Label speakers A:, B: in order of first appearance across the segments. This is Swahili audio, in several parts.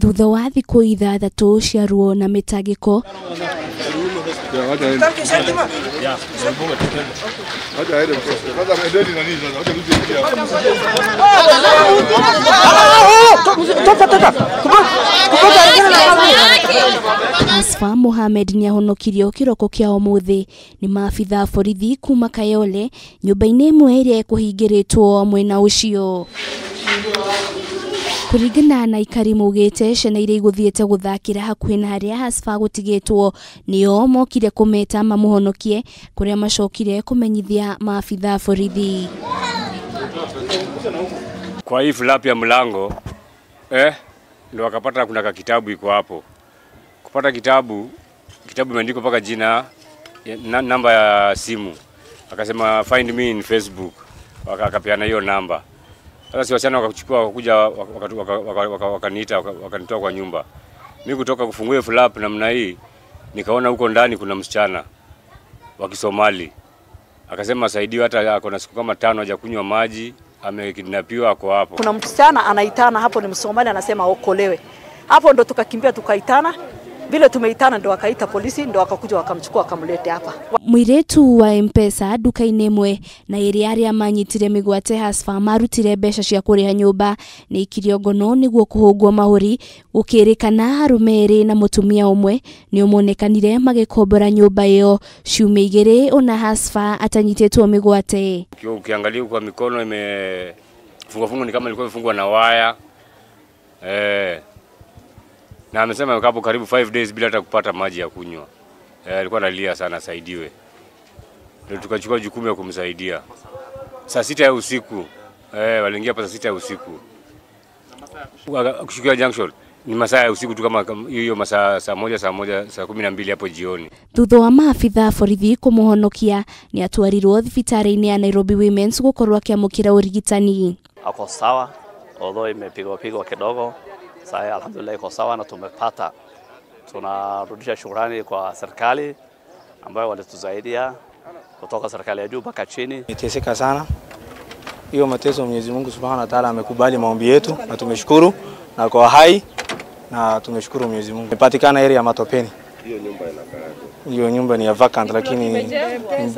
A: Thutha wa thikũ 6 cia ruo na mĩtangĩko, Hasfa Mohamed nĩahonokirio kĩroko kĩa ũmũthĩ nĩ maabitha borithi kuma Kayole nyũmba-inĩ ĩmwe ĩrĩa ĩkũhingĩrĩtwo mwena ũcio. Kũringana na aikari maugĩte ciana iria igũthiĩte gũthakĩra hakuhĩ na harĩa Hasfa gũtigĩtwo nĩo mokire kũmeta mamũhonokie, kũrĩa macokire kũmenyithia maabitha borithi.
B: Kwa hii flap ya mlango ndio wakapata kuna kitabu iko hapo. Kupata kitabu imeandikwa mpaka jina na namba ya simu. Akasema find me in Facebook. Akapeana hiyo namba. Sasa si wasichana wakachukua wakakuja wakaniita wakanitoa kwa nyumba. Mimi kutoka kufungua flap namna hii nikaona huko ndani kuna msichana wa Kisomali. Akasema saidiwe, hata ako na siku kama 5 hajakunywa maji, amekidnapiwa ako hapo.
C: Kuna msichana anaitana hapo, ni Msomali, anasema okolewe. Hapo ndo tukakimbia tukaitana. Vile tumeitana ndo wakaita polisi, ndo wakakuja wakamchukua wakamlete hapa.
A: Mwiretu wa M-Pesa duka-inĩ ĩmwe na ĩrĩa arĩa manyitire mĩgwate Hasfa marutire mbeca cia kũrĩha nyũmba nĩ ikirio ngono nĩguo kũhũngwo mahũri, gũkĩrĩkana arũme erĩ na mũtumia ũmwe nĩo monekanire magĩkombora nyũmba ĩyo ciumia 2 ona Hasfa atanyitĩtwo mĩgwate.
B: Ukiangalia kwa mikono imefungwa fungwa ni kama ilikuwa imefungwa na waya. Na amesema hapo karibu 5 days bila hata kupata maji ya kunywa. Alikuwa analia sana asaidiwe. Ndio tukachukua jukumu ya kumsaidia. Saa 6 ya usiku. Waliingia hapa saa 6 ya usiku. Kushukia junction ni masaa ya usiku tu kama hiyo masaa saa 1 saa 12 hapo jioni.
A: Thutha wa maabitha borithi kũmũhonokia nĩ atwarirwo thibitarĩ-inĩ ya Nairobi Women's gũkorwo akĩamũkĩra ũrigitani.
D: Ako sawa, although imepigwa pigwa kidogo. Sasa alhamdulillah iko sawa na tumepata. Tunarudisha shukrani kwa serikali ambayo walitusaidia kutoka serikali ya juu mpaka chini.
E: Nimeteseka sana. Hiyo mateso Mwenyezi Mungu Subhanahu wa Ta'ala amekubali maombi yetu na tumeshukuru, na kwa hai na tumeshukuru Mwenyezi Mungu. Imepatikana area ya Matopeni.
F: Hiyo nyumba inakaa.
E: Hiyo nyumba ni ya vacant, lakini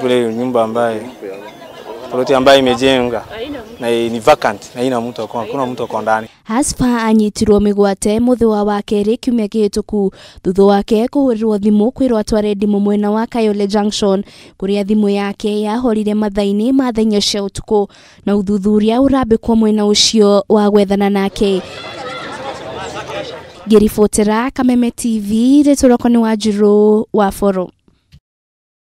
E: ile nyumba ambayo ploti ambayo imejenga na ni vacant na ina mtu akona, kuna mtu akona ndani.
A: Hasfa anyitirwo mĩgwate mũthĩ wa wakerĩ kiumia kĩhĩtũku thutha wake kũhũrĩrwo thimũ kwĩrwo atware ndimũ mwena wa Kayole Junction kũrĩa thimũ yake yahorire mathaa-inĩ ma thaa 4 cia ũtukũ, na ũthuthuria ũrambĩkwo mwena ũcio wa gwethana nake. Ngĩribotera Kameme TV, rĩtwa rĩakwa nĩ Wanjirũ wa Boro.